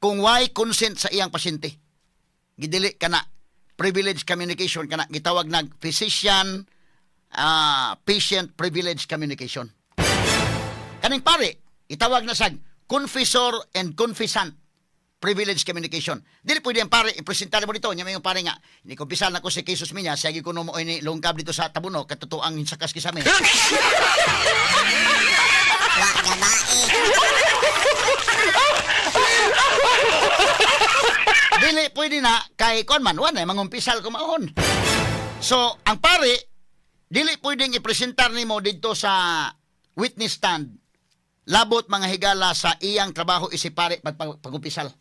Kung way consent sa iyang pasyente. Gidili kana privilege communication, kana gitawag nag physician patient privilege communication. Kaning pare, itawag na sag confessor and confessant privilege communication. Dili pwede ang pare ipresentar mo dito nya may pare nga ni kumpisal na ko si Jesus Minya, siya kuno mo ni lungkab dito sa Tabuno katotoang sakas kisame. Wa gabae. Dili pwede na kay kon man wa na mangumpisal kumaon. So, ang pare dili pwedeng ipresentar nimo didto sa witness stand labot, mga higala, sa iyang trabaho isi pare pag-umpisal.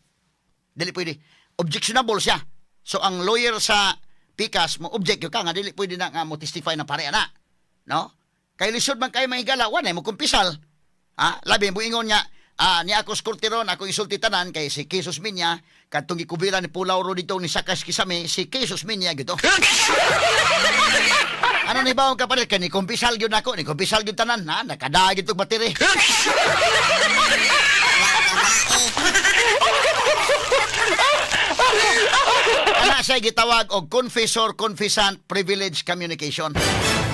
Dili pwede. Objectionable siya. So ang lawyer sa pikas mo object ka nga dili pwede na nga mo testify na pare ana. No? Kay lisod man kay mga higala, wa na mo kumpisal. Ha? Labi mo ingon nga ni ako skurtiron, ako insulti tanan kay si Jesus Minya kadtong gikubira ni Pulaw ro dito ni sakas kisame si Jesus Minya gito. Ano ni bawang kapalit kay ni kumpisal gyud nako, ni kumpisal gyud tanan, ha, nakadaag gyud tog battery. Wa gabae. Ana siya gitawag og confessor confessant privilege communication.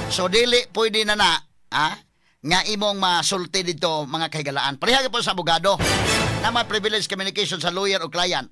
So dili pwede na na nga imong masulti dito, mga kahigalaan. Pareha po sa abogado na may privilege communication sa lawyer o client.